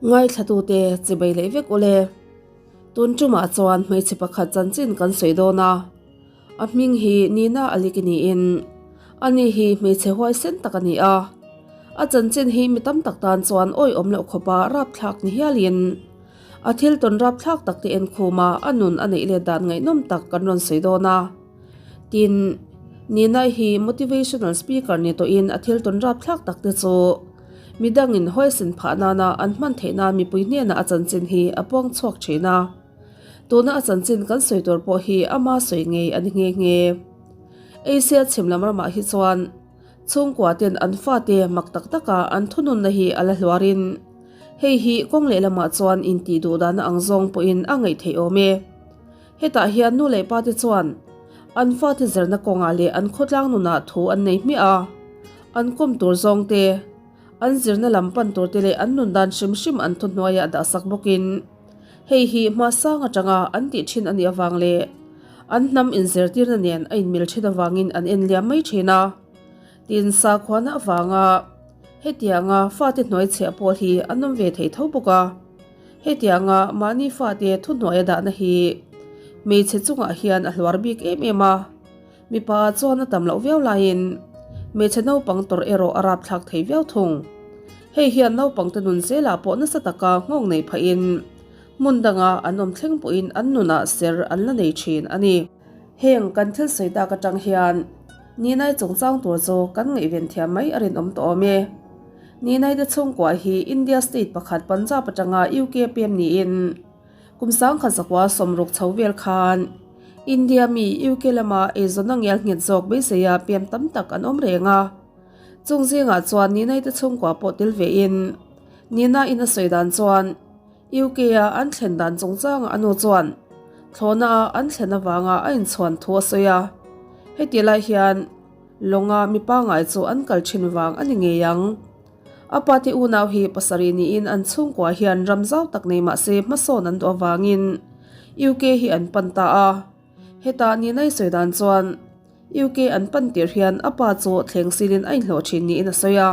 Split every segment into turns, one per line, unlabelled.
Ngaithlatute chibei leh vek ule. Tun tumah chuan hmeichhe pakhat chanchin kan sawi dawn a. A hming hi Nina Aliki niin ani hi hmeichhe huaisen tak a ni a. A chanchin hi mi tam tak tan chuan awihawm loh khawpa rapthlak ni hialin a thil tawn rapthlak tak te enkhuma a nun a neih let dan ngaihnawm tak kan rawn sawi dawn a. Tin, Nina hi motivational speaker ni tawhin a thil tawn rapthlak tak te chu midangin huaisen phah nana an hman theih nan mipui hnenah a chanchin hi a puang chhuak thin a. Tuna a chanchin kan sawi tur pawh hi ama sawi ngei a ni nghe nghe. Asia chhim lam ramah hi chuan chhungkua ten an fate mak tak taka an thununna hi a la hluarin hei hi kawng lehlamah chuan intih duh dahna ang zawng pawhin a ngaih theih awm e. Hetah hian nu leh pate chuan an fate zirna kawngah leh an khawtlang nunah thu an nei hmiah a, an kawm tur zawng te, an zirna lam pan tur te leh an nun dan hrim hrim an thuhnuaiah dahsak bawkin hei hi hma sang atanga an tih thin a nih avang leh an hnam inzirtirna nen a inmil thin avangin an en liam mai thin a. Tin, sakhuana avanga hetianga fate hnuai chhiah pawh hi an awm ve thei tho bawk a. Hetianga mahni fate thuhnuaia dahna hi hmeichhe chungah hian a hluar bik em em a, mipa chuan a tam loh viau laiin hmeichhe naupang tawrh erawh a rapthlak thei viau thung. Hei hian naupangte nun zelah pawh nasa taka nghawng nei phahin hmun danga an awm thleng pawhin an nunah ser an la nei thin a ni. Heng kan thil sawi tak atang hian Ninai chungchang tur chu kan ngaihven thiam mai a rinawm tawh awm e. Ninai te chhungkua hi India state pakhat Punjab atanga UK pem niin kum 1960 chho vel khan India mi UK lama eizawnna ngial nghet zawk beiseia pem tam tak an awm reng a. Chung zingah chuan Ninai te chhungkua pawh tel vein Nina in a sawi dan chuan UK a an thlen dan chungchangah a nu chuan thlawhna a an thlen avanga a inchhuan thu a sawi a. Heti lai hian Lawnga mi pangngai chu an kal thin vang a ni ngei ang. A pate unau hi pasarih niin an chhungkua hian ram zau tak nei mah se hmasawn an duh avangin UK hi an pan ta a. Hetah Ninai sawi dan chuan UK an pan tir hian a pa chu thleng silin a inhlawh thin niin a sawi a.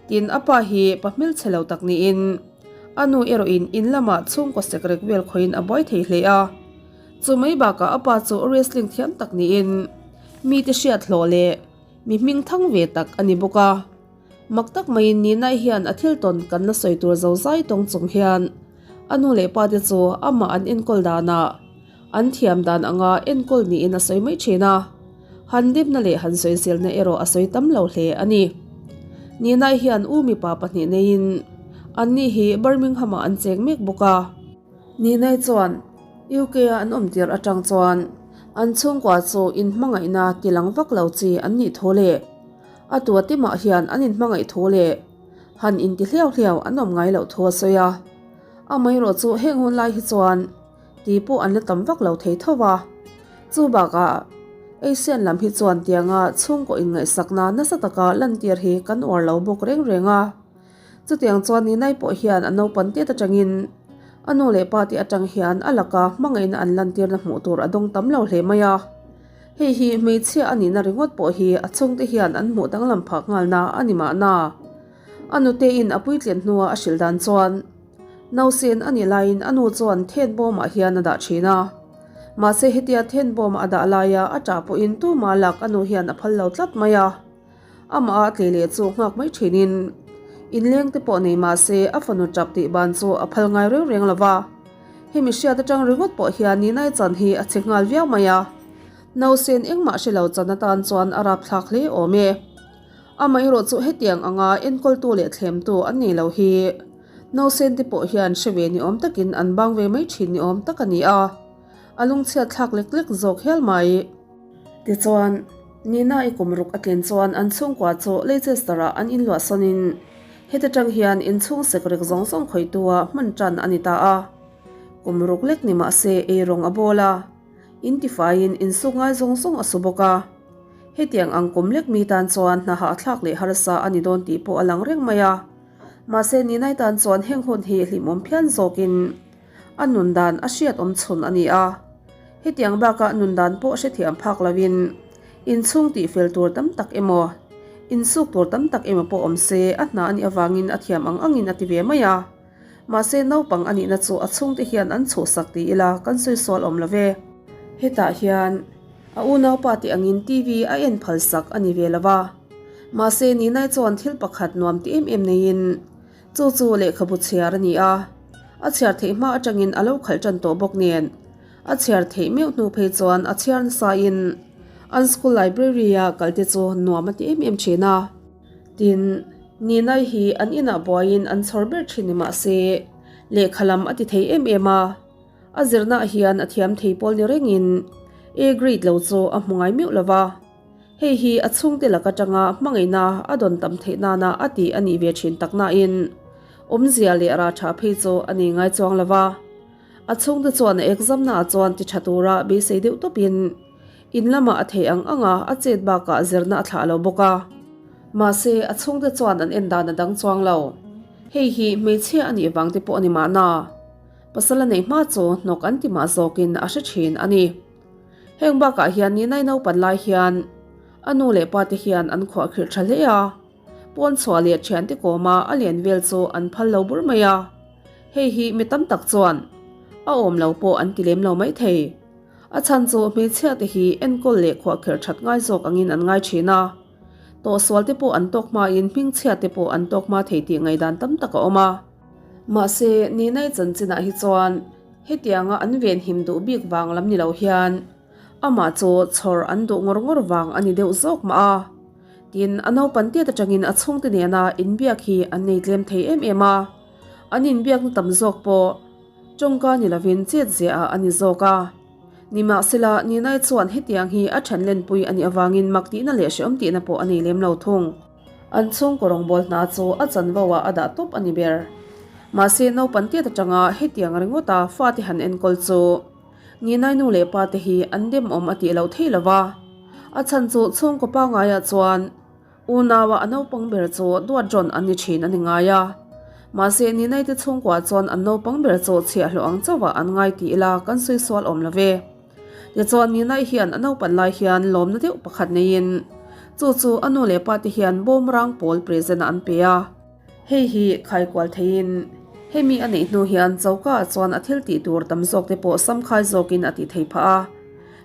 Tin, a pa hi pa hmelchhe lo tak niin a nu erawhin in lamah chhungkaw sekrek vel khawihin a buai thei hle a. Chu mai bakah a pa chu wrestling thiam tak niin mite hriat hlawh leh mi hming thang ve tak a ni bawk a. Mak tak maiin Ninai hian a thil tawn kan la sawi tur zo zai tawng chung hian a nu leh pa te chu amah an enkawl danah an thiam dan anga enkawl niin a sawi mai thin a. Han dipna leh han sawiselna erawh a sawi tam lo hle a ni. Ninai hian u mipa pahnih neiin anni hi Birmingham-ah an cheng mek bawk a. Ninai chuan UK-a an awm tir atang chuan an chhungkua chu inhmangaihna ti lang vak lo chi an nih thu leh a tua timah hian an inhmangaih thu leh han inti hliau hliau an awm ngai loh thu a sawi a. Amaherawh chu heng hun lai hi chuan ti pawh an la tam vak lo thei tho va. Chu bakah Asian lam hi chuan tianga chhungkaw inngaihsakna nasa taka lantir hi kan uar lo bawk reng reng a. Chutiang chuan Ninai pawh hian a naupan tet atangin a nu leh pa te atang hian a laka hmangaihna an lantirna hmuh tur a dawng tam lo hle mai a. Hei hi hmeichhia a nihna ringawt pawh hi a chhungte hian an hmuh danglam phak nghalna a ni mahna. A nutein a puitlin hnua a hrilh dan chuan nausen a nih laiin a nu chuan then bawmah hian a dah thin a. Mahse hetia then bawma a dah laia a ṭah pawhin tumah lak a nu hian a phal lo tlat mai a. Amah a tlei leh chu nghak mai thinin inleng te pawh nei mah se a fanu tap tih ban chu a phal ngai reng reng lo va. Hemi hriat atang ringawt pawh hian Ninai chan hi a che nghal viau mai a. Nausen engmah hre lo chan atan chuan a rapthlak hle awm e. Amaherawh chu hetiang anga enkawltu leh thlemtu an nei lo hi nausen te pawh hian hre ve ni awm takin an bang ve mai thin ni awm tak a ni a. A lungchhiat thlak lek lek zawk hial mai. Tichuan, Nina i kum ruk a tlin chuan an chhungkua chu Leicester-ah an inluah sawnin heti tang hian inchhung sekrek zawng zawng khawitua hman tan a ni ta a. Kum ruk lek ni mah se ei rawng a bawl a, intifaiin insuk ngai zawng zawng a su bawk a. Hetiang ang kum lek mi tan chuan hna hahthlak leh harsa a ni dawn tih pawh a lang reng mai a. Mahse Ninai tan chuan heng hun hi hlimawm phian zawkin A nun dan a hriat awm chhun a ni a. Hetiang bakah nun dan pawh hrethiam phak loin inchhung tihfel tur tam tak emaw, insuk tur tam tak emaw pawh awm se a hna a nih avangin a thiam ang angin a ti ve mai a. Mahse naupang a nihna chu a chhungte hian an chhuhsak ti ila kan sawi sual awm lo ve. Hetah hian a unaupa te angin TV a en phal sak a ni ve lo va. Mahse Ninai chuan thil pakhat nuam ti em em neiin chu chu lehkhabu chhiar a ni a. A chhiar theih hma atangin a lo khalh tan tawh bawk nen a chhiar theih meuh hnu phei chuan a chhiar nasain an school library a kal te chu nuam a ti em em thin a. Tin, Ninai hi an inah buaiin an chhawr ber thin ni mah se lehkha lam a ti thei em em a. A zirnaah hian a thiam thei pawl ni rengin A grade lo chu a hmu ngai meuh lo va. Hei hi a chhungte lak atanga hmangaihna a dawn tam theih nana a tih a nih ve thin tak nain awmzia leh rah tha phei chu a nei ngai chuang lo va. A chhungte chuan a exam naah chuan ti tha tura beisei deuh tawpin in lamah a theih ang anga a chet bakah zirna a thlah lo bawk a. Mahse a chhungte chuan an en dan a dang chuang lo. Hei hi hmeichhia a nih vang te pawh a ni mahna. Pasal a neih hma chu hnawk an ti mah zawkin a hre thin a ni. Heng bakah hian Ninai naupan lai hian a nu leh pa te hian an khuahkhirh tha hle a, pawn chhuah leh thiante kawma a len vel chu an phal lo bur mai a. Hei hi mi tam tak chuan a awm lo pawh an ti lem lo mai thei. A chhan chu hmeichhia te hi enkawl leh khuahkhirh that ngai zawk angin an ngai thin a. Tawhsual te pawh an tawk hmain hmingchhia te pawh an tawk hma thei tih ngaihdan tam tak a awm a. Mahse, Ninai chanchinah hi chuan hetianga an venhim duh bik vang lam ni lo hian amah chu chhawr an duh ngawr ngawr vang a ni deuh zawk mah a. Tin, a naupan tiat atangin a chhungte nena inbiak hi an nei tlem thei em em a, an inbiakna tam zawk pawh tawngka ni lovin chet ziahah a ni zawk a. Nimahsela, Ninai chuan hetiang hi a then lenpui a nih avangin mak tihna leh hrehawm tihna pawh a nei lem lo thung. An chhungkaw rawngbâwl hna chu a chanvo ah a dah tawp a ni ber. Mahse, naupan tiat atanga hetiang ringawta fate han enkawl chu Ninai nu leh pa te hi an demawm a tih loh thei lo va. A chhan chu chhungkaw pangaiah chuan unaua a naupang ber chu duat rawn an ni thin a ni ngai a. Mahse, Ninai te chhungkua chuan an naupang ber chu chhiahhlawh ang chauhah an ngai tih ila kan sawi sual awm lo ve. Tichuan Ninai hian a naupan lai hian lawmna deuh pakhat neiin chu chu a nu leh pa te hian bawmrang pawl present ah an pe a. Hei hi khaikual theiin hemi a neih hnu hian choka ah chuan a thil tih tur tam zawk te pawh samkhai zawkin a tih thei phah a.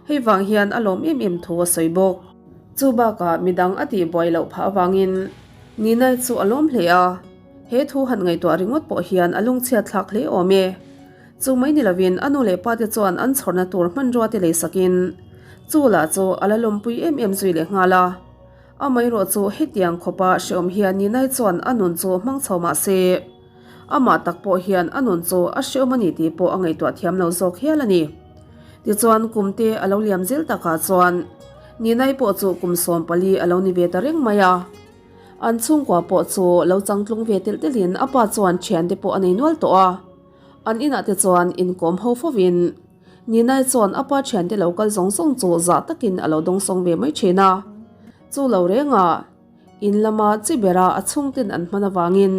Hei vang hian a lawm em em thu a sawi bawk. Chu bakah midang a tih buai loh phah avangin Ninai chu a lawm hle a. He thu han ngaihtuah ringawt pawh hian a lungchhiat thlak hle awm e. Chu mai ni lovin a nu leh pa te chuan an chhawrna tur hmanrua te lei sakin chu lah chu a la lawmpui em em zui leh nghal a. Amaherawh chu hetiang khawpa hrehawm hian Ninai chuan a nun chu hmang chho mah se, amah tak pawh hian a nun chu a hrehawm a ni tih pawh a ngaihtuah thiam lo zawk hial a ni. Tichuan kum te a lo liam zel takah chuan Ninai pawh chu kum 14 a lo ni ve ta reng mai a. An chhungkua pawh chu lo changtlung ve telh telhin a pa chuan thiante pawh a nei nual tawh a. An inah te chuan inkawm ho fovin Ninai chuan a pa thiante lo kal zawng zawng chu zah takin a lo dawngsawng ve mai thin a. Chu lo rengah in lama chi bera a chhungten an hman avangin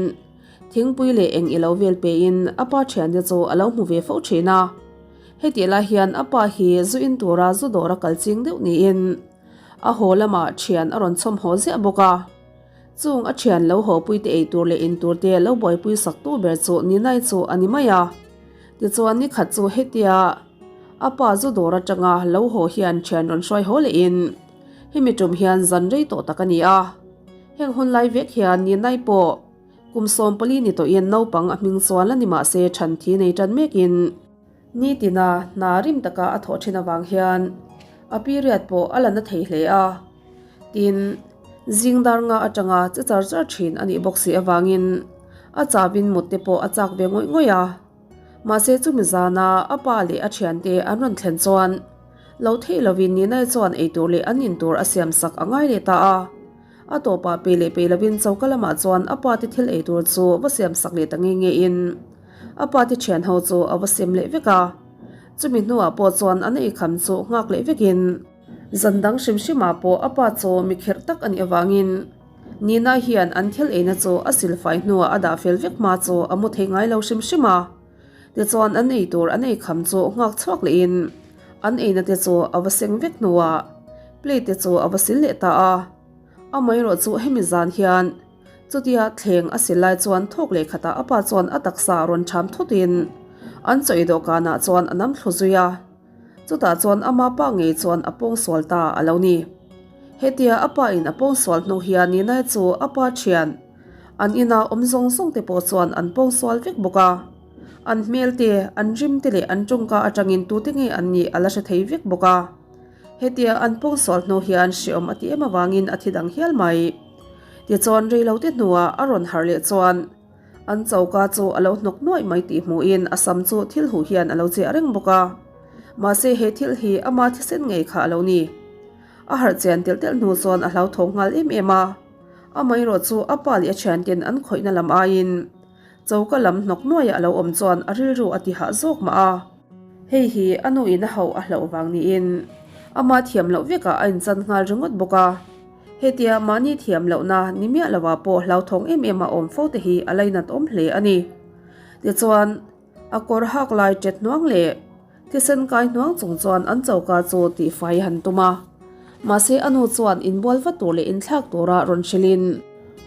thingpui leh eng i lo vel pein a pa thiante chu a lo hmu ve fo thin a. Hetih lai hian a pa hi zu in tura zu dawra kal ching deuh niin a haw lamah thian a rawn chhawm haw ziah bawk a. Chung a thian lo haw puite ei tur leh in tur te lo buaipui sak tu ber chu Ninai chu a ni mai a. Tichuan ni khat chu hetia a pa zu dawr atanga lo haw hian thian rawn hruai haw leh in hemi tum hian zan rei tawh tak a ni a. Heng hun lai vek hian Ninai pawh kum 14 ni tawhin naupang a hming chuan la ni mah se than thi nei tan mekin nitina hna rim taka a thawh thin avang hian a period pawh a la na thei hle a. Tin, zing dar nga atanga che char char thin a nih bawk si avangin a chavin mut te pawh a chak ve ngawih ngawih a. Mahse chumi zana a pa leh a thiante an rawn thlen chuan lo theih lovin Ninai chuan eitur leh an intur a siam sak a ngai leh ta a. A tawpah pe leh pe lovin choka lamah chuan a pa te thil eitur chu va siam sak leh ta nge nge in a pa te thian ho chu a va sem leh vek a. Chumi hnuah pawh chuan an eikham chu nghak leh vekin. Zan dang hrim hrimah pawh a pa chu mi kherh tak a nih avangin Nina hian an thil eina chu a silfai hnuah a dah fel vek hma chu a mu thei ngai lo hrim hrim a. Tichuan an ei tur an ei kham chu nghak chhuak lehin an eina te chu a va seng vek hnuah plate te chu a va sil leh ta a. Amaherawh chu hemi zan hian. Chutia thleng a sil lai chuan thawk leh khatah a pa chuan a taksa rawn ṭham thutin an chaw ei dawhkanah chuan a nam thlu zui a. Chutah chuan ama pa ngei chuan a pawngsual ta a lo ni. Hetia a pa in a pawngsual hnu hian Ninai chu a pa ṭhian an ina awm zawng zawng te pawh chuan an pawngsual vek bawk a. An hmel te, an rim te leh an tawngka aṭangin tute nge an nih a la hre thei vek bawk a. Hetia an pawngsual hnu hian hreawm a ti em avangin a thi dang hial mai. Tichuan reilote hnuah a rawn harh leh chuan an choka chu a lo hnawk nuaih mai tih hmuhin a sam chu thil huh hian a lo chiah reng bawk a. Mahse he thil hi ama thisen ngei kha a lo ni. A harh chian telh telh hnu chuan a hlauthawng nghal em em a. Amaherawh chu a pa leh a thianten an khawihna lam aiin Choka lam hnawk nuaia a lo awm chuan a rilru a ti hah zawk mah a. Hei hi a nuin a hauh a hlauh vang niin ama thiam loh vekah a inchan nghal ringawt bawk a. Hetia mahni thiam lohna ni miah lovah pawh hlauthawng em em a awm fo te hi a lainat awm hle a ni. Tichuan, a kawr hak lai ṭet hnuang leh thisen kai hnuang chung chuan an choka chu tihfai a han tum a. Mahse a nu chuan inbual vat tur leh inthlak tura rawn hrilhin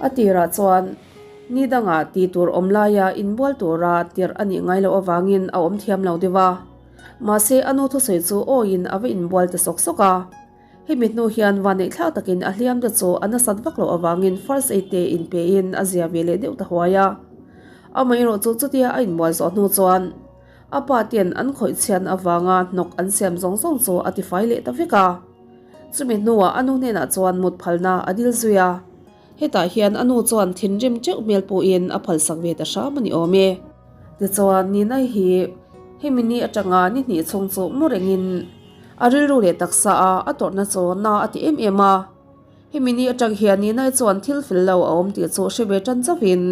a tirah chuan ni dangah ti tur awm laia inbual tura tirh a nih ngai loh avangin a awm thiam lo deuh a. Mahse a nu thusawi chu awiin a va inbual ta sawk sawk a. Hemi hnu hian vaneihthlak takin a hliam te chu a nasat vak loh avangin first aid te inpein a zia ve leh deuh ta huai a. Amaherawh chu chutia a inbual zawh hnu chuan a pa ten an khawih chhiatna avanga hnawk an siam zawng zawng chu a tifai leh ta vek a. Chumi hnuah a nu hnenah chuan mut phalna a dil zui a. Hetah hian a nu chuan thinrim teuh hmel pawhin a phalsak ve ta hram a ni awm e. Tichuan, Ninai hi hemi ni atanga ni hnih chhung chu mu rengin a rilru leh taksa a a tawrhna chu na a ti em em a. Hemi ni atang hian Ninai chuan thil fel lo a awm tih chu hre ve tan chauhin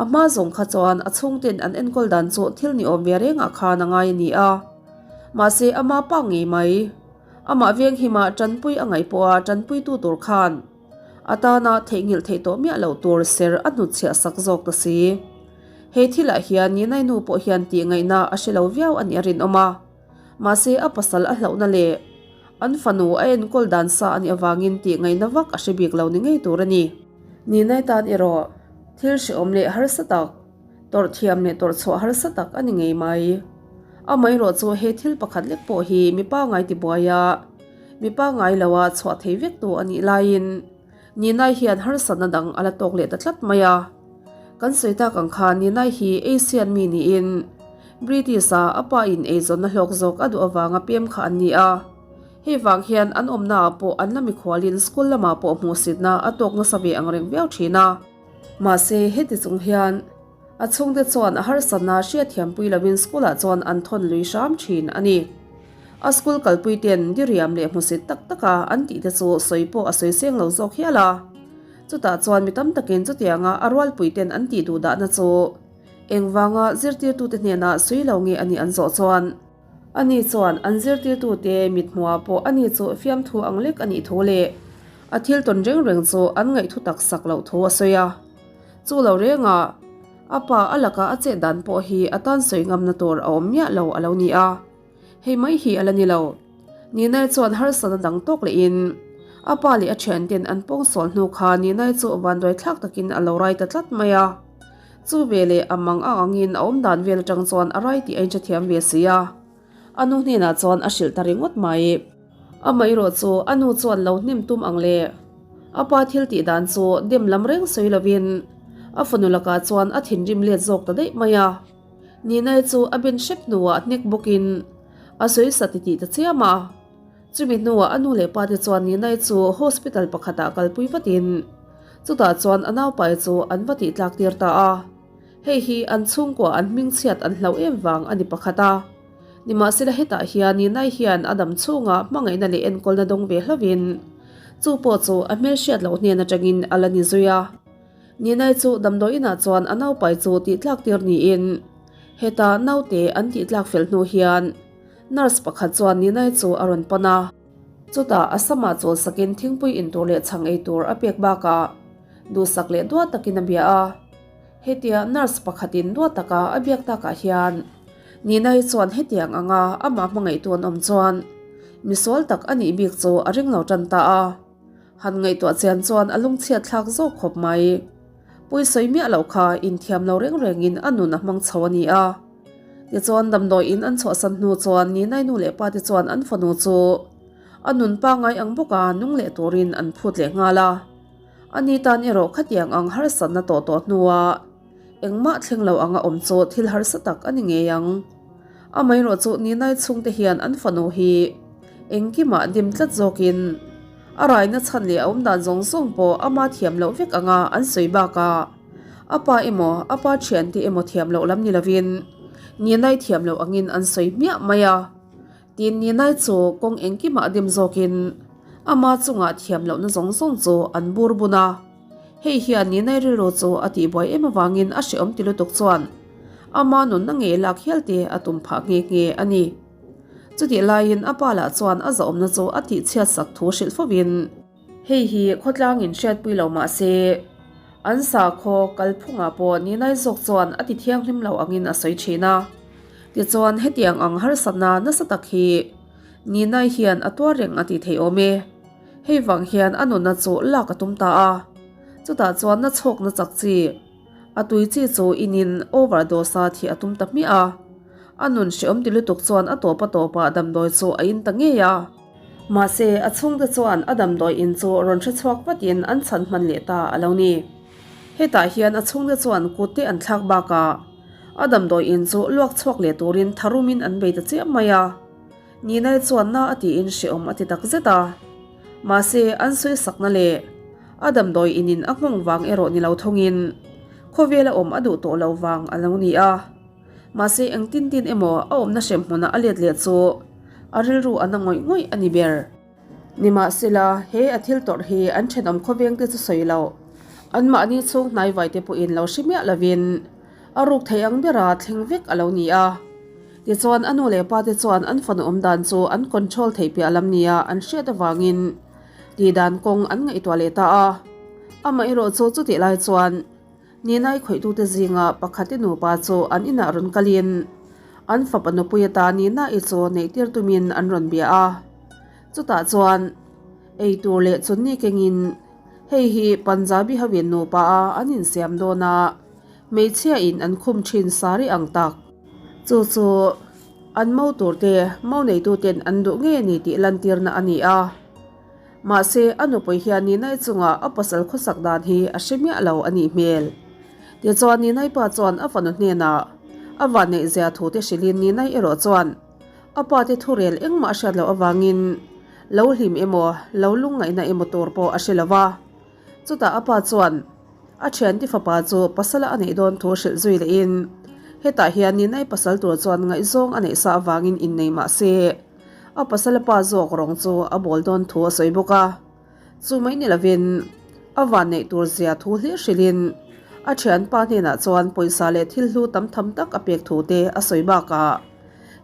a hma zawng kha chuan a chhungten an enkawl dan chu thil ni awm ve rengah khan a ngai a ni a. Mahse, ama pa ngei mai. Amah veng hima tanpui a ngaih pawha tanpuitu tur khan A tana theihnghilh theih tawh miah loh tur ser a hnutchhiah sak zawk ta si. He thilah hian Ninai nu pawh hian tih ngaihna a hre lo viau a nih a rinawm a. Mahse a pasal a hlauhna leh an fanu a enkawl dan sa a nih avangin tih ngaihna vak a hre bik lo ni ngei tur a ni. Ninai tan erawh thil hrehawm leh harsa tak, tawrh thiam leh tawrh chhuah harsa tak a ni ngei mai. Amaherawh chu he thil pakhat lek pawh hi mipa ngai tibuai a, Mipa ngai lo a chhuah thei vek tu a nih laiin Ninai hian harsatna dang a la tawk leh ta tlat mai a. Kan sawi tak ang khan Ninai hi Asian mi niin British-a a pa in eizawnna hlawk zawk a duh avanga pem kha an ni a. Hei vang hian an awmnaah pawh an la mikhualin school lamah pawh hmuhsitna a tawk nasa ve ang reng viau thin a. Mahse heti chung hian A chhungte chuan a harsatna hriatthiampui lovin school-ah chuan an thawn lui hram thin a ni. A school kalpuite'n diriam leh hmusit tak taka an tihte chu sawi pawh a sawi seng lo zawk hial a. Chutah chuan mi tam takin chutianga a rualpuite'n an tih duh dahna chu engvanga zirtirtute hnenah sawi lo nge a nih an zawh chuan, ani chuan an zirtirtute mithmuhah pawh ani chu fiamthu ang lek a nih thu leh a thil tawn reng reng chu an ngaihthu tak sak loh thu a sawi a. Chu lo rengah a pa a laka a chet dan pawh hi a tan sawi ngamna tur a awm miah lo a lo ni a, hei mai hi a la ni lo. Ninai chuan harsatna dang tawk lehin a pa leh a thianten an pawngsual hnu kha Ninai chu vanduai thlak takin a lo rai ta tlat mai a. Chu veleh a mang ang angin a awm dan vel atang chuan a rai tih a inhrethiam ve si a. A nu hnenah chuan a hrilh ta ringawt mai. Amaherawh chu a nu chuan lo hnem tum ang le. A pa thil tih dan chu dem lam reng sawi lovin a fanu lakah chuan a thinrim let zawk ta daih mai a. Ninai chu a ben hrep hnuah hnek bawkin a sawi sa titih ta chiam a. Chumi hnuah a nu leh pa te chuan Ninai chu hospital pakhatah kalpui vatin chutah chuan a naupai chu an va tih tlak tir ta a. Hei hi an chhungkua an hmingchhiat an hlauh em vang a ni pakhat a. Nimahsela hetah hian Ninai hian a dam chhunga hmangaihna leh enkawlna dawng ve hlauhin chu pawh chu a hmelhriat loh hnen atangin a la ni zui a. Ninai chu damdawi inah chuan a naupai chu tihtlak tir niin heta naute an tihtlak fel hnu hian nurse pakhat chuan Ninai chu a rawn pan a. Chutah a samah chawlsakin thingpui in tur leh chhang ei tur a pek bakah duhsak leh duat takin a bia a. Hetia nurse pakhatin duat taka a biak takah hian Nina-i chuan hetiang anga amah hmangaihtu an awm chuan misual tak a nih bik chu a ring lo tan ta a. Han ngaihtuah chian chuan a lungchhiat thlak zawk khawp mai. Pawisawi miah loh kha inthiam lo reng rengin a nun a hmang chho a ni a. Tichuan damdawiin an chhuahsan hnu chuan Ninai nu leh pa te chuan an fanu chu a nun pangngai ang bawka nung leh turin an phut leh nghal a. Ani tan erawh khatiang ang harsatna tawh tawh hnua engmah thleng lo anga awm chu thil harsa tak a ni ngei ang. Amaherawhchu Ninai chhungte hian an fanu hi engkimah dim tlat zawkin a raina chhan leh a awmdan zawng zawng pawh ama thiam loh vek anga an sawi bakah a pa emaw a pa thiante emaw thiam loh lam ni lovin Ninai thiam loh angin an sawi hmiah mai a. Tin Ninai chu kawng engkimah dim zawkin ama chungah thiam lohna zawng zawng chu an bur bun a. Hei hian Ninai rilru chu a tihbuai em avangin a hrehawm ti lutuk chuan ama nunna ngei lak hial te a tum phah nghe nghe a ni. Chutih laiin a pa lah chuan a zahawmna chu a tihchhiat sak thu hrilh fovin, Hei hi khawtlangin hriatpui lo mah se, an sakhaw kalphungah pawh Ninai zawk chuan a ti thianghlim lo angin a sawi thin a. Tichuan hetiang ang harsatna nasa tak hi Ninai hian a tuar reng a tih theih awm e. Hei vang hian a nunna chu lak a tum ta a, chutah chuan na chhawkna chak chi, a tui chi chu inin overdose a thih a tum ta hmiah a. A nun hreawm ti lutuk chuan a tawp a tawpah damdawi chu a in ta ngei a. Mahse, a chhungte chuan a damdawi in chu rawn hre chhuak vatin an chhan hman leh ta a lo ni. Hetah hian a chhungte chuan kut te an thlak bakah a damdawi in chu luak chhuak leh turin tharumin an bei ta chiam mai a. Ninai chuan na a tiin hrehawm a ti tak zet a. Mahse, an sawi sakna leh a damdawi inin a nghawng vang erawh ni lo thawngin khawvela awm a duh tawh lo vang a lo ni a. Mahse, engtin tin emaw a awmna hrem hmuna a let leh chu a rilru a na ngawih ngawih a ni ber. Nimahsela, he a thil tawrh hi an thenawm khawvengte chu sawi loh, anmahni chhung hnaivaite pawhin lo hre miah lovin a ruk thei ang bera thleng vek a lo ni a. Tichuan, a nu leh pate chuan an fanu awm dan chu an control theih piah lam nia an hriat avangin tihdan kawng an ngaihtuah leh ta a. Amaherawhchu chutih lai chuan Ninai khawihtute zinga pakhate nupa chu an inah rawn kalin an fapa nupui ata Nina-i chu neihtir tumin an rawn bia a. Chutah chuan eitur leh chunni kengin hei hi Punjabi hoin nupa a an insiam dawn a, hmeichhia in an khum thin sari ang tak. Chu chu an mo turte mo neituten an duh ngei a ni tih lantirna a ni a. Mahse, a nupui hian Ninai chunga a pasal khawsak dan hi a hre miah lo a nih hmel. Tichuan Ninai pa chuan a fanu hnenah a vanneih zia thu te hrilhin Ninai erawh chuan a pa te thurel engmah a hriat loh avangin lo hlim emaw lo lungngaihna emaw tur pawh a hre lo va. Chutah a pa chuan a thiante fapa chu pasala a neih dawn thu hrilh zui lehin hetah hian Ninai pasal tur chuan ngaihzawng a neih sa avangin innei mah se, A pasala pa zawk rawng chu a bawl dawn thu a sawi bawk a, chu mai ni lovin a vanneih tur zia thu hlir hrilhin a thianpa hnenah chuan pawisa leh thil hlu tam tham tak a pek thu te a sawi bakah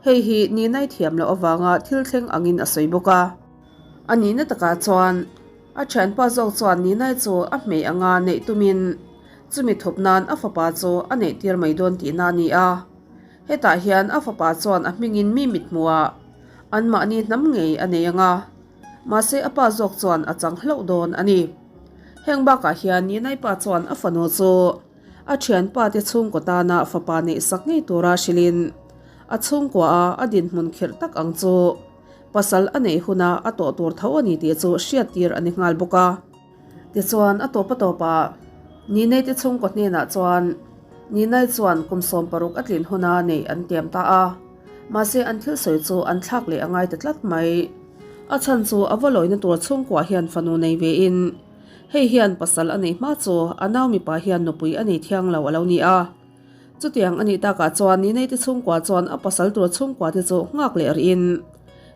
hei hi Ninai thiam loh avanga thil thleng angin a sawi bawk a. A nihna takah chuan a thianpa zawk chuan Ninai chu a hmei anga neih tumin chumi thup nan a fapa chu a neih tir mai dawn tihna a ni a. Hetah hian a fapa chuan a hmingin mi mithmuhah anmahni hnam ngei a nei ang a, mahse a pa zawk chuan a chang hlauh dawn a ni. Heng bakah hian Ninai pa chuan a fanu chu a thianpa te chhungkaw tana fapa neih sak ngei tura hrilhin a chhungkuaha a dinhmun khirh tak ang chu pasal a neih huna a tawh tur tho a ni tih chu hriattir a ni nghal bawk a. Tichuan, a tawp a tawpah Ninei te chhungkaw hnenah chuan Ninai chuan kum 16 a tlin huna neih an tiam ta a. Mahse, an thil sawi chu an thlak leh a ngai ta tlat mai. A chhan chu a va lawina tur chhungkua hian fanu nei vein hei hian pasal a neih hma chu a nau mipa hian nupui a nei thiang lo a lo ni a. Chutiang a nih takah chuan Ninei te chhungkua chuan a pasal tur chhungkua te chu nghak leh rihin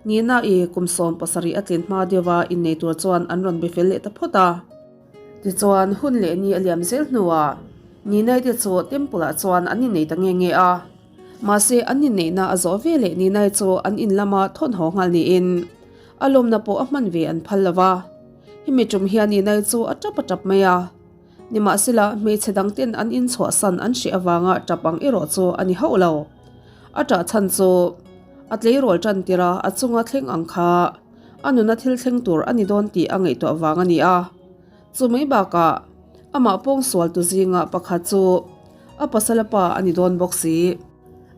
Nina-i kum 17 a tlin hma deuha innei tur chuan an rawn be fel leh ta phawt a. Tichuan, hun leh ni a liam zel hnuah Ninai te chu temple ah chuan an innei ta nge nge a. Mahse, an inneihna a zawh ve leh Ninai chu an in lama thawn haw nghal niin a lawmna pawh a hman ve an phal lo va. Hemi tum hian Ninai chu a tap a tap mai a. Nimahsela, hmeichhe dangten an inchhuahsan an hreh avanga tap ang erawh chu a ni hauh lo. A tah chhan chu a tleirawl tan tir a, a chunga thleng ang kha a nuna thil thleng tur a ni dawn tih a ngaihtuah vang a ni a. Chu mai bakah, Amah pawngsualtu zinga pakhat chu a pasala pa a ni dawn bawk si.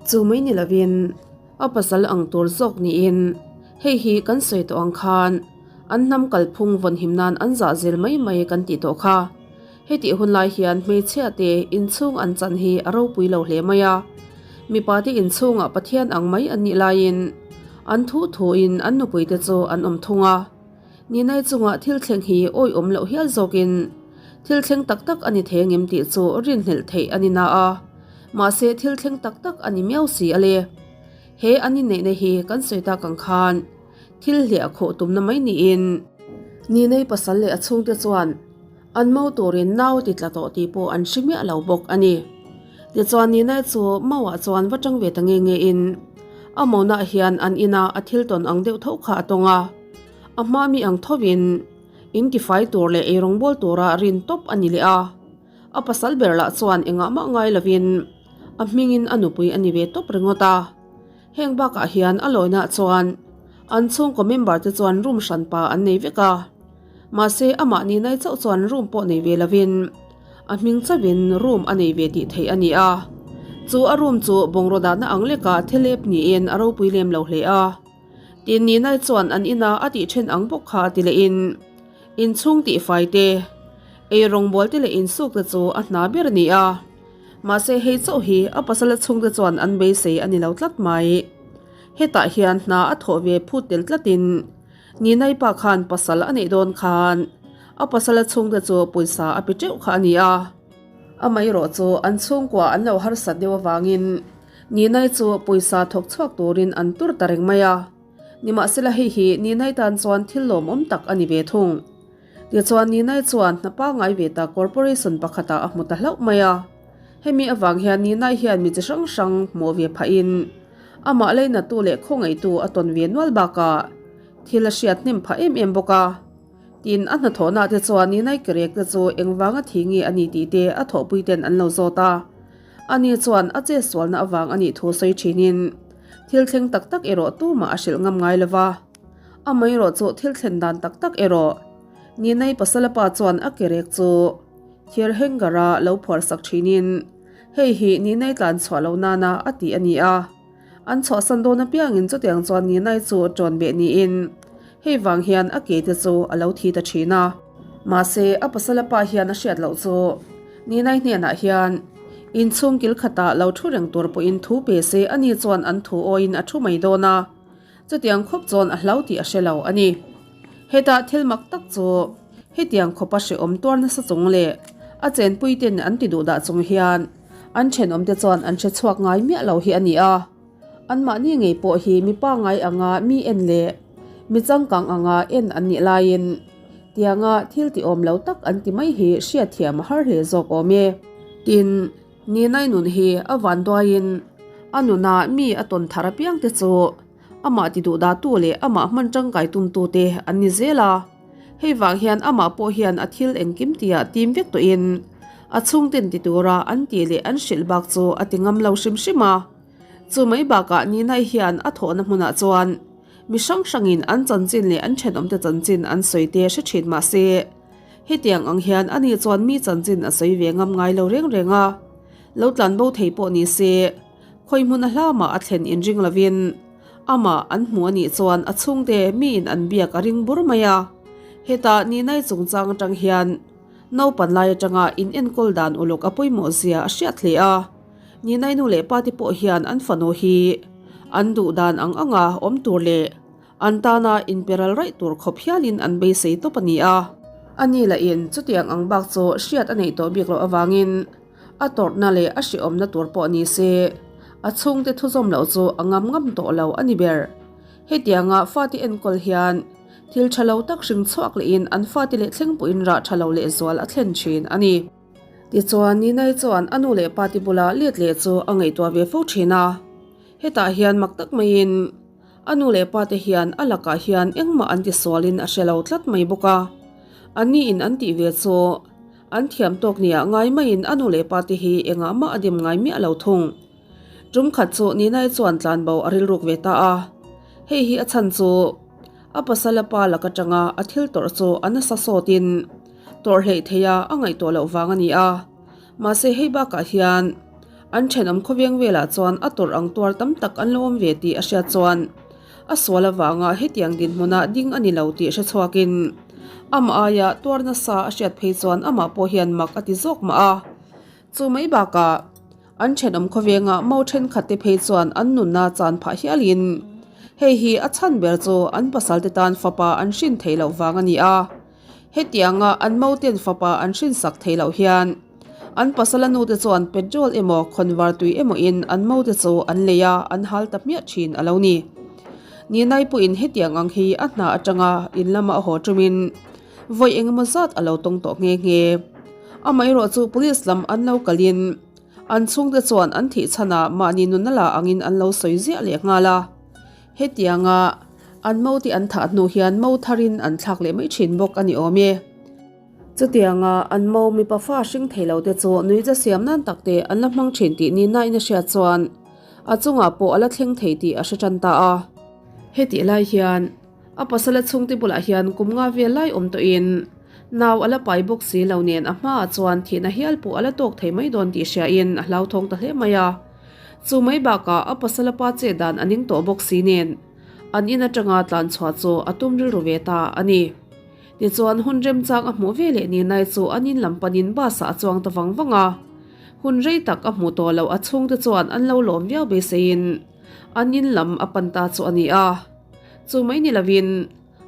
Chu mai ni lovin a pasal ang tur zawk niin hei hi kan sawi tawh ang khan an hnam kalphung vawnhim nan an zah zel mai mai kan tih tawh kha. Hetih hun lai hian hmeichhia te inchhung an chan hi a ropui lo hle mai a. Mipa te inchhungah Pathian ang mai an nih laiin an thu thuin an nupui te chu an awm thung a. Ninai chungah thil thleng hi awihawm loh hial zawkin thil thleng tak tak a ni thei angem tih chu rinhlelh theih a ni na a, mahse thil thleng tak tak a ni miau si a le. He an inneihna hi kan sawi tak ang khan thil hliah khawh tumna mai niin Ninai pasal leh a chhungte chuan an mo turin nau ti tla tawh tih pawh an hre miah lo bawk a ni. Tichuan Ninai chu mauah chuan va tang ve ta nge nge in a monaah hian an ina a thil tawn ang deuh tho kha a tawng a. A hma mi ang thovin in tifai tur leh eirawng bawl tura rin tawp a ni leh a. A pasal ber lah chuan engah mah ngai lovin a hmingin a nupui a ni ve tawp ringawt a. Heng bakah hian a lawinaah chuan an chhungkaw member te chuan room hranpa an nei vek a. Mahse amah ni nai chauh chuan room pawh nei ve lovin a hming chauhin room a nei ve tih theih a ni a. Chu a room chu bungraw dahna ang lekah thelep niin a ropui lem lo hle a. Tin Ninai chuan an ina a tih then ang bawk kha ti lehin inchhung tihfai te, ei rawngbawl te leh insuk te chu a hna ber a ni a. Mahse hei chauh hi a pasala chhungte chuan an beisei a ni lo tlat mai. Hetah hian hna a thawh ve phut tel tlatin Ninai pa khan pasal a neih dawn khan a pasala chhungte chu pawisa a pe teuh kha a ni a. Amaherawh chu an chhungkua an lo harsat deuh avangin Ninai chu pawisa thawk chhuak turin an tur ta reng mai a, nimahsela hei hi Ninai tan chuan thil lawmawm tak a ni ve thung. Tichuan Ninai chuan hna pangngai ve ta corporation pakhatah a hmu ta hlauh mai a. Hemi avang hian Ninai hian mi chi hrang hrang hmuh ve phahin amah leinatu leh khawngaihtu a tawn ve nual bakah thil a hriat hnem phah em em bawk a. Tin, a hnathawhna te chuan Ninai kerek te chu engvanga thi nge a ni tih te a thawhpui ten an lo zawt a. Ani chuan a che sualna avang a nih thu sawi thinin thil thleng tak tak erawh tumah a hrilh ngam ngai lo va. Amaherawh chu thil thlen dan tak tak erawh Ninai pasala pa chuan a kerek chu thir hanger a lo phuar sak thinin hei hi Ninai tlan chhuah lo nana a tih a ni a. An chhuahsan dawn apiangin chutiang chuan Ninai chu tawn beh niin hei vang hian a ke te chu a lo thi ta thin a. Mahse, a pasala pa hian a hriat loh chu Ninai hnenah hian inchhung kil khatah lo thu reng tur pawhin thu pe se ani chuan an thu awiin a thu mai dawn a, chutiang khawp chuan a hlau tih a hre lo a ni. Hetah thil mak tak chu hetiang khawpa hrehawm tuar nasa chung leh a chenpui ten an ti duh dah chung hian An thenawmte chuan an hre chhuak ngai miah lo hi a ni a, anmahni ngei pawh hi mi pangngai anga mi en leh mi changkang anga en an nih laiin tianga thil tiawm lo tak an ti mai hi hriatthiam a har hle zawk awm e. Tin, Ninai nun hi a vanduaiin a nuna mi a tawn thar apiangte chu amah ti duhdahtu leh amah hman tangkai tumtute an ni zel a. Hei vang hian amah pawh hian a thil engkim tia tim vek tawhin a chhungten ti tura an tih leh an hrilh bak chu a ti ngam lo hrim hrim a. Chu mai bakah Ninai hian a thawhna hmunah chuan mi hrang hrangin an chanchin leh an thenawmte chanchin an sawi te hre thin mah se hetiang ang hian ani chuan mi chanchin a sawi ve ngam ngai lo reng reng a. Lo tlanbo thei pawh ni se khawi hmun a hlamah a thlen inring lovin Amah an hmu a nih chuan a chhungte miin an biak a ring bur mai a. Hetah Ninai chungchang atang hian naupan lai atanga in enkawl dan uluk a pawimawh zia a hriat hle a. Ninai nu leh pate pawh hian an fanu hi an duh dan ang anga awm tur leh an tana inperal raih tur khawp hialin an beisei tawp a ni a. Ani lahin chutiang ang bak chu hriat a neih tawh bik loh avangin A tawrhna leh a hrehawmna tur pawh ni se, a chhungte thuzawm loh chu a ngam ngam tawh lo a ni ber. Hetianga fate enkawl hian thil tha lo tak hring chhuak lehin an fate leh thleng pawhin rah tha lo lehzual a thlen thin a ni. Tichuan, Ninai chuan a nu leh pate bula let leh chu a ngaihtuah ve fo thin a. Hetah hian mak tak maiin a nu leh pate hian a lakah hian engmah an tisualin a hre lo tlat mai bawk a. Anniin an tih ve chu An thiam tawk nia ngai maiin a nu leh pa te hi engah mah a dim ngai miah lo thung. Tum khat chu Ninai chuan tlanbo a rilruk ve ta a. Hei hi a chhan chu a pasal a pa lak atanga a thil tawrh chu a nasa sawtin. Tawrh hleih theiha a ngaihtuah loh vang a ni a. Mahse hei bakah hian an thenawm khawveng velah chuan a tawrh ang tuar tam tak an lo awm ve tih a hriat chuan a sual avanga hetiang dinhmuna ding a ni lo tih hre chhuakin amah aia tuar nasa a hriat phei chuan amah pawh hian mak a ti zawk mah a. Chu mai bakah an thenawm khawvenga mo thenkhat te phei chuan an nunna chan phah hialin hei hi a chhan ber chu an pasal te tan fapa an hrin theih loh vang a ni a. Hetianga an moten fapa an hrinsak theih loh hian an pasala nute chuan petrol emaw khawnvar tui emaw in an mote chu an lei a, an hal ta hmiah thin a lo ni. Ninai pawhin hetiang ang hi a hna atanga in lama a haw tumin vawi engemaw zat a lo tawng tawh nghe nghe. Amaherawh chu police lam an lo kalin an chhungte chuan an thih chhanah mahni nunna la angin an lo sawi ziah leh nghal a. Hetianga an mo te an thah hnu hian mo tharin an thlak leh mai thin bawk a ni awm e. Chutianga an mo mipa fa hring thei lo te chu nuihza siam nan tak te an la hmang thin tih ni nain a hriat chuan a chungah pawh a la thleng thei tih a hre tan ta a. Hetih lai hian a pasala chhungte bulah hian kum nga vel lai awm tawhin nau a la pai bawk si lo nen a hmaah chuan thihna hial pawh a la tawk thei mai dawn tih hriain a hlauthawng ta hle mai a. Chu mai bakah a pasala pa che dan a ning tawh bawk si nen an in atanga tlan chhuah chu a tum rilru ve ta a ni. Tichuan hun remchang a hmuh ve leh ni nai chu an in lam panin bus ah a chuang ta vang vang a. Hun rei tak a hmuh tawh loh a chhungte chuan an lo lawm viau beiseiin an in lam a pan ta chu a ni a. Chu mai ni lovin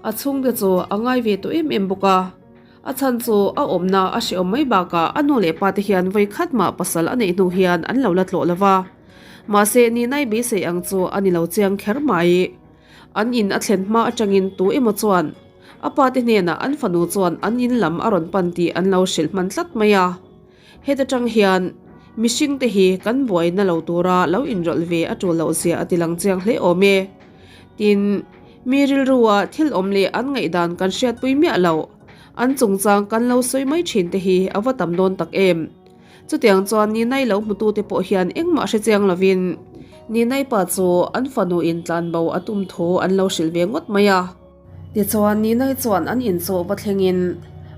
a chhungte chu a ngai ve tawh em em bawk a. A chhan chu a awmna a hrehawm mai bakah a nu leh pa te hian vawi khat mah pasal a neih hnu hian an lo la tlawh lo va. Mahse Ninai beisei ang chu a ni lo chiang kher mai. An in a thlen hma atangin tu emaw chuan a pa te hnenah an fanu chuan an in lam a rawn pan tih an lo hrilh hman tlat mai a. Heta tang hian mihring te hi kan buaina lo tura lo inrawlh ve a tul loh zia a ti lang chiang hle awm e. Tin, mi rilrua thil awm leh an ngaihdan kan hriatpui miah loh, an chungchang kan lo sawi mai thin te hi a va tam dawn tak em. Chutiang chuan Ninai lo hmutute pawh hian engmah hre chiang lovin Ninai pa chu an fanu in tlanbo a tum thu an lo hrilh ve ngawt mai a. Tichuan, Ninai chuan an inchawh va thlengin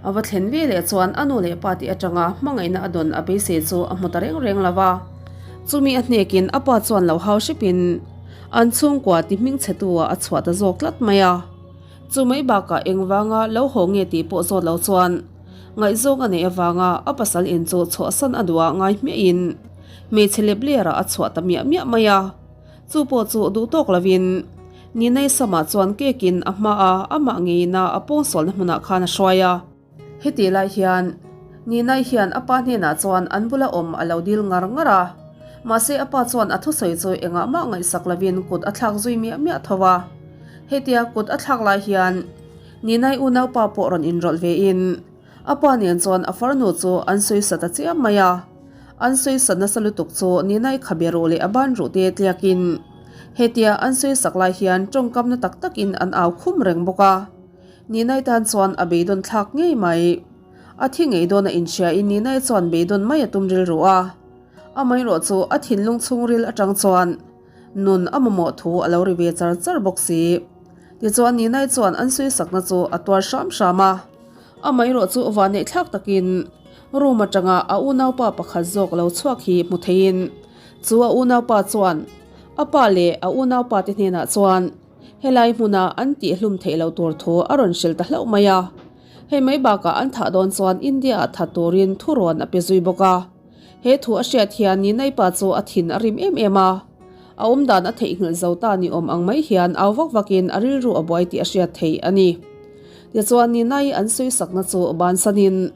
a va thlen ve leh chuan a nu leh pa tih atanga hmangaihna a dawn a beisei chu a hmu ta reng reng lo va. Chumi a hnekin a pa chuan lo hau hrepin an chhungkua ti hmingchhetu ah a chhuah ta zawk tlat mai a. Chu mai bakah engvanga lo haw nge tih pawh zawt lo chuan ngaihzawng a neih avanga a pasal inchawh chhuahsan a duh ah ngai hmiahin hmeichhe lep lerah a chhuah ta miah miah mai a. Chu pawh chu duh tawk lovin Ninai samah chuan cake in a hma a, amah ngeiin a a pawngsualna hmunah khan a hruai a. Heti lai hian Ninai hian a pa hnenah chuan an bula awm a lo dil ngar ngar a, mahse a pa chuan a thusawi chu engah mah ngaihsak lovin kut a thlak zui miah miah tho a. Hetia kut a thlak lai hian Ninai unaupa pawh rawn inrawlh vein A pa nen chuan a farnu chu an sawi sa ta chiam mai a. An sawi sa nasa lutuk chu Ninai khabe ruh leh a ban ruh te tliakin hetia an sawi sak lai hian tawngkam na tak takin an au khum reng bawk a. Ninai tan chuan a beidawn thlak ngei mai. A thi ngei dawn a inhriain Ninai chuan beidawn mai a tum rilru a. Amaherawh chu a thinlung chhungril atang chuan nun a mamawh thu a lo ri ve char char bawk si. Tichuan Ninai chuan an sawi sakna chu a tuar hram hram a. Amaherawh chu vanneih thlak takin room atanga a unaupa pakhat zawk lo chhuak hi hmu theiin chu a unaupa chuan a pa leh a unaupa te hnenah chuan helai hmuna an tihhlum theih loh tur thu a rawn hrilh ta hlauh mai a. Hei mai bakah an thah dawn chuan India ah that turin thurawn a pe zui bawk a. He thu a hriat hian Ninaipa chu a thin a rim em em a, a awmdan a theihnghilh zo ta ni awm ang mai hian au vak vakin a rilru a buai tih a hriat theih a ni. Tichuan Ninai an sawisakna chu bansanin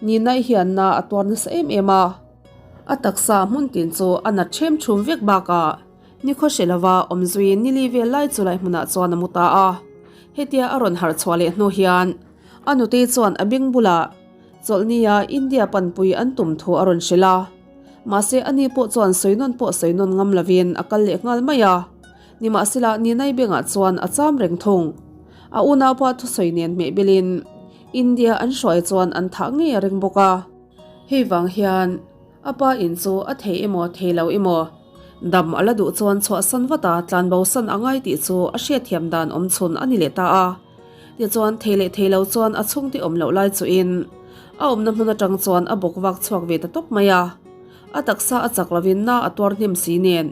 Ninai hian na a tuar nasa em em a. A taksa hmun tin chu a nat ṭhem ṭhum vek bakah nikhaw hre lova awm zuiin nili vel lai chu lai hmunah chuan a mu ta a. Hetia a rawn harh chhuah leh hnu hian a nutei chuan a beng bulah Chawlhnia India panpui an tum thu a rawn hrilh a, mahse ani pawh chuan sawi nawn pawh sawi nawn ngam lovin a kal leh nghal mai a. Nimahsela Ninai bengah chuan a cham reng thung. A unaupa thusawi nen hmeh belin India an hruai chuan an thah ngei a ring bawk a. Hei vang hian a pa in chu a thei emaw thei lo emaw dam a la duh chuan chhuahsan vat a tlanbo san a ngai tih chu a hriatthiam dan awm chhun a ni leh ta a. Tichuan thei leh thei lo chuan a chhungte awm loh lai chuhin. A awmna hmun atang chuan a bawk vak chhuak ve ta tawp mai a. A taksa a chak lovin na a tuar hnem si nen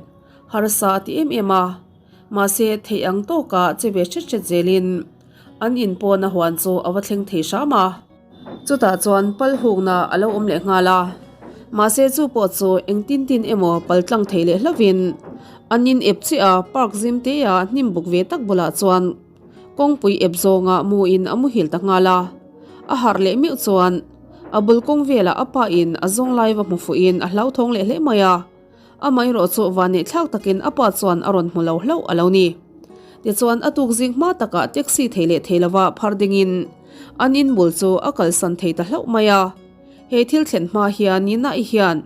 harsa a ti em em a. Mahse, theih ang tawka che ve hret hret zelin an in pawna huan chu a va thleng thei hram a. Chutah chuan pal hukna a lo awm leh nghal a, mahse chu pawh chu engtin tin emaw pal tlang thei leh hlauhin an in ep chiah a, park zim te a hnim buk ve tak bulah chuan kawngpui ep zawnga mu in a muhil ta nghal a. A harh leh meuh chuan a bul kawng velah a pa in a zawng lai va hmu fuh in a hlauthawng leh hle mai a. Amaherawh chu vanneih thlak takin a pa chuan a rawn hmu lo hlauh a lo ni. Tichuan a tuk zing hma takah taxi thei leh thei lova phar dingin an in bul chu a kalsan thei ta hlauh mai a. He thil thlen hma hian Nina-i hian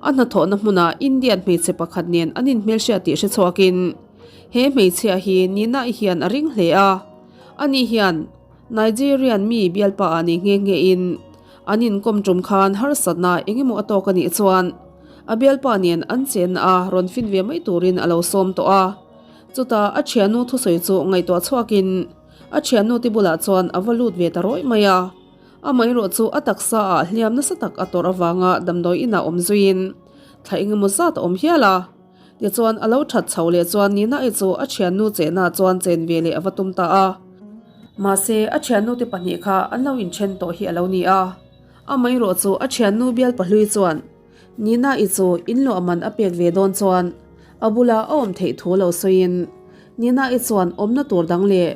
a hnathawhna hmunah Indian hmeichhe pakhat nen an inhmelhriat tih hre chhuakin he hmeichhia hi Nina-i hian a ring hle a. Ani hian Nigerian mi bialpa ah nei nghe nghe in An inkawm tum khan harsatna eng emaw a tawk a nih chuan a bialpa nen an chenna a rawn fin ve mai turin a lo sawm tawh a. Chutah a thiannu thusawi chu ngaihtuah chhuakin a thiannu te bulah chuan a va lut ve ta rawih mai a. Amaherawh chu a taksa ah hliam nasa tak a tawrh avanga damdawi inah awm zuiin thla eng emaw zat a awm hial a. Tichuan a lo that chho leh chuan Nina-i chu a thiannu chenah chuan chen ve leh a va tum ta a. Mahse, a thiannu te pahnih kha an lo inthen tawh hi a lo ni a. Amaherawh chu a thiannu bial pahlui chuan Nina-i chu inluah man a pek ve dawn chuan a bula a awm theih thu lo sawiin Nina-i chuan awmna tur dang leh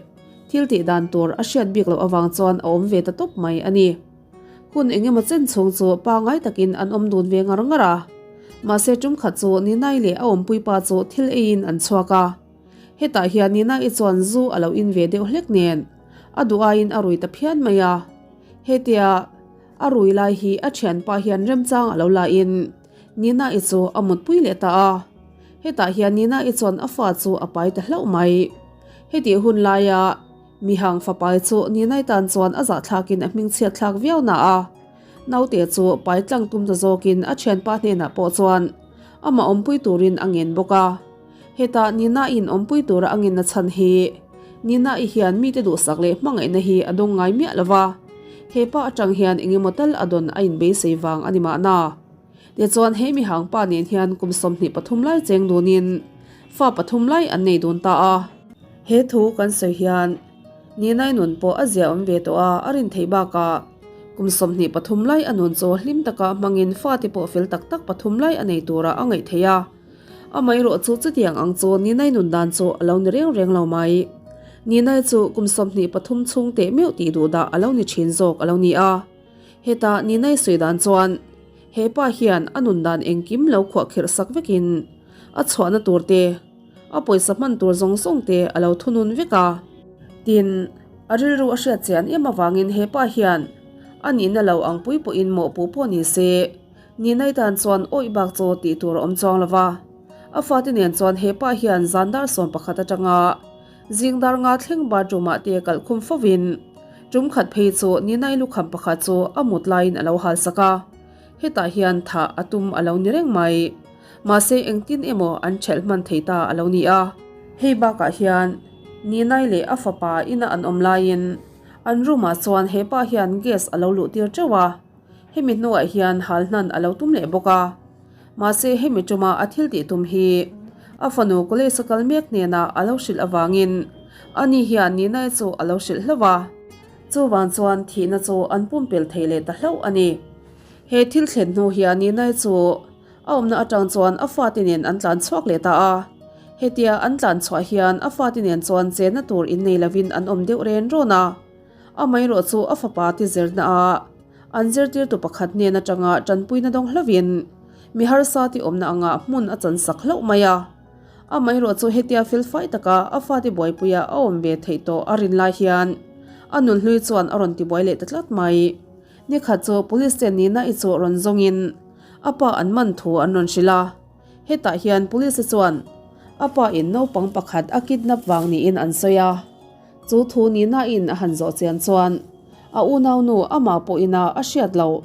thil tih dan tur a hriat bik loh avang chuan a awm ve ta tawp mai a ni. Hun eng emaw chen chhung chu pangai takin an awm dun ve ngar ngar a. Mahse tum khat chu Ninai leh a awmpui pa chu thil eiin an chhuak a. Hetah hian Ninai chuan zu a lo in ve deuh hlek nen a duh aiin a rui ta phian mai a. Hetia a rui lai hi a thianpa hian remchang a lo la in Ninai chu a mutpui leh ta a. Hetah hian Ninai chuan a fa chu a pai ta hlauh mai. Hetih hun laia Mihang fapai chu Ninai tan chuan a zahthlakin a hmingchhiat thlak viau na a, naute chu pai tlang tum ta zawkin a thianpa hnenah pawh chuan amah awmpui turin a ngen bawk a. Hetah Ninaiin awmpui tura a ngenna chhan hi Ninai hian mite duhsak leh hmangaihna hi a dawng ngai miah lo va, he pa atang hian engemaw tal a dawn a inbeisei vang a ni mahna. Tichuan he mihang pa nen hian kum 23 lai cheng dunin fa pathum lai an nei dun ta a. He thu kan sawi hian Ninai nun pawh a zia awm ve tawh a, a rin theih bakah kum 23 lai a nun chu hlim taka hmangin fate pawh fel tak tak pathum lai a nei turah a ngaih theih a. Amaherawh chu chutiang ang chu Ninai nun dan chu a lo ni reng reng lo mai. Ninai chu kum 23 chhung teh meuh tih duh dah a lo ni thin zawk a lo ni a. Heta Ninai sawi dan chuan he pa hian a nun dan engkim lo khuahkhirh sak vekin a chhuahna tur te, a pawisa hman tur zawng zawng te a lo thunun vek a. Tin, a rilru a hriat chian em avangin he pa hian a nihna lo ang pui pawhin mawhpuh pawh ni se, Ninai tan chuan awih bak chaw tih tur a awm chuang lo va. A fate nen chuan he pa hian zan dar 11 atanga zing dar nga thleng bathroom ah te kalh khum fovin tum khat phei chu Ninai lukham pakhat chu a mut laiin a lo hal sak a. Hetah hian thah a tum a lo ni reng mai. Mahse engtin emaw an ṭhelh hman thei ta a lo ni a. Hei bakah hian Ninai leh a fapa ina an awm laiin an room ah chuan he pa hian gas a lo luh tir ṭeuh a, hemi hnuah hian hal hnan a lo tum leh bawk a. Mahse hemi ṭuma a thil tih tum hi a fanu college a kal mek hnenah a lo hrilh avangin ani hian Ninai chu a lo hrilh hlauh a. Chuvang chuan thihna chu an pumpelh thei leh ta hlauh a ni. He thil thlen hnu hian Ninai chu A awmna atang chuan a fate nen an tlan chhuak leh ta a. Hetia an tlan chhuah hian a fate nen chuan chenna tur innei lovin an awm deuh ren rawn a. Amaherawh chu a fapa te zirna ah an zirtirtu pakhat hnen atanga tanpuina dawng hlovin mi harsa te awmna angah hmun a chan sak hlauh mai a. Amaherawh chu hetia felfai taka a fate buaipuia a awm ve theih tawh a rin lai hian a nunhlui chuan a rawn tibuai leh ta tlat mai. Nikhat chu police te nihna i chu rawn zawngin a pa an man thu an rawn hrilh a. Hetah hian police te chuan a pa in naupang pakhat a kidnap vang niin an sawi a. Chu thu nihna in a han zawh chian chuan a unaunu amah pawh ina a hriat loh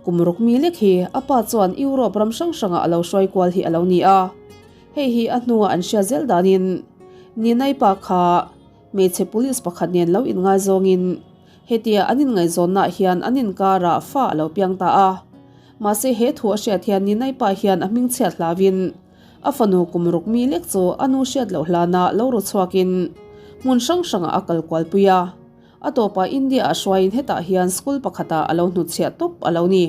kum ruk mi lek hi a pa chuan Europe ram hrang hrangah a lo hruai kual hi a lo ni a. Hei hi a hnua an hriat zel danin Ninai pa kha hmeichhe police pakhat nen lo inngaizawngin. Hetia an inngaihzawnnaah hian an inkarah fa a lo piang ta a. Mahse he thu a hriat hian Ninai pa hian a hmingchhiat hlauin a fanu kum ruk mi lek chu a nu hriat loh hlana lo ru chhuakin hmun hrang hrangah a kal kualpui a. A tawpah India-ah hruaiin hetah hian school pakhatah a lo hnutchhiah tawp a lo ni.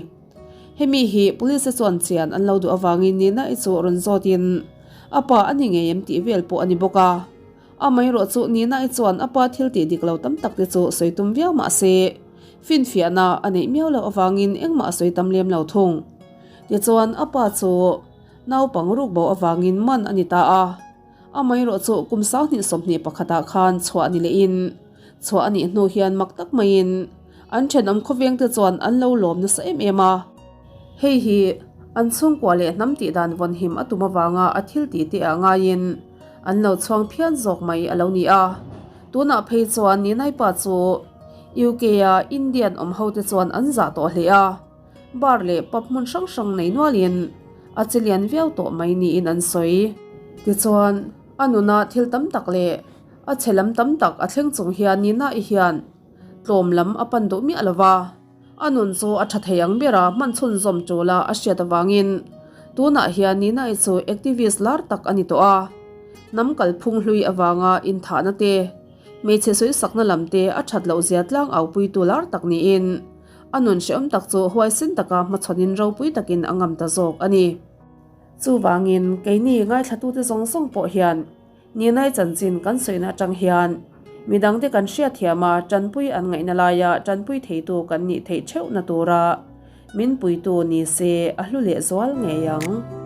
Hemi hi police-te chuan chian an lo duh avangin Nina-i chu rawn zawtin a pa a ni ngei em tih vel pawh a ni bawk a. Amaherawh chu Nina-i chuan a pa thil tih dik lo tam tak te chu sawi tum viau mah se, finfiahna a neih miau loh avangin engmah a sawi tam lem lo thung. Tichuan a pa chu naupang ruk bo avangin man a ni ta a. Amaherawh chu kum 2021 pakhatah khan chhuah ni lehin, chhuah a nih hnu hian mak tak maiin an thenawm khawvengte chuan an lo lawm nasa em em a. Hei hi an chhungkua leh hnam tih dan vawnhim a tum avanga a thil tih te ah ngaiin an lo chhuang phian zawk mai a lo ni a. Tunah phei chuan Ninaipa chu UK-a Indian awm hote chuan an zah tawh hle a, bar leh pub hmun hrang hrang nei nualin a che lian viau tawh mai niin an sawi. Tichuan, a nuna thil tam tak leh a chhe lam tam tak a thleng chung hian Nina-i hian tlawm lam a pan duh miah lo va. A nun chu a tha thei ang ber a, hman chhunzawm tul a a hriat avangin tunah hian Nina-i chu activist lar tak a ni tawh a. Hnam kalphung hlui avanga inthahna te, hmeichhe sawisakna lam te a that loh zia tlang aupuitu lar tak niin a nun hrehawm tak chu huaisen taka hmachhawnin ropui takin a ngam ta zawk a ni. Chuvangin keini ngaithlatute zawng zawng pawh hian Ninai chanchin kan sawina atang hian midangte kan hriatthiam a, tanpui an ngaihna laia tanpui theitu kan nih theih theuhna tura min puitu ni se a hlu lehzual ngei ang.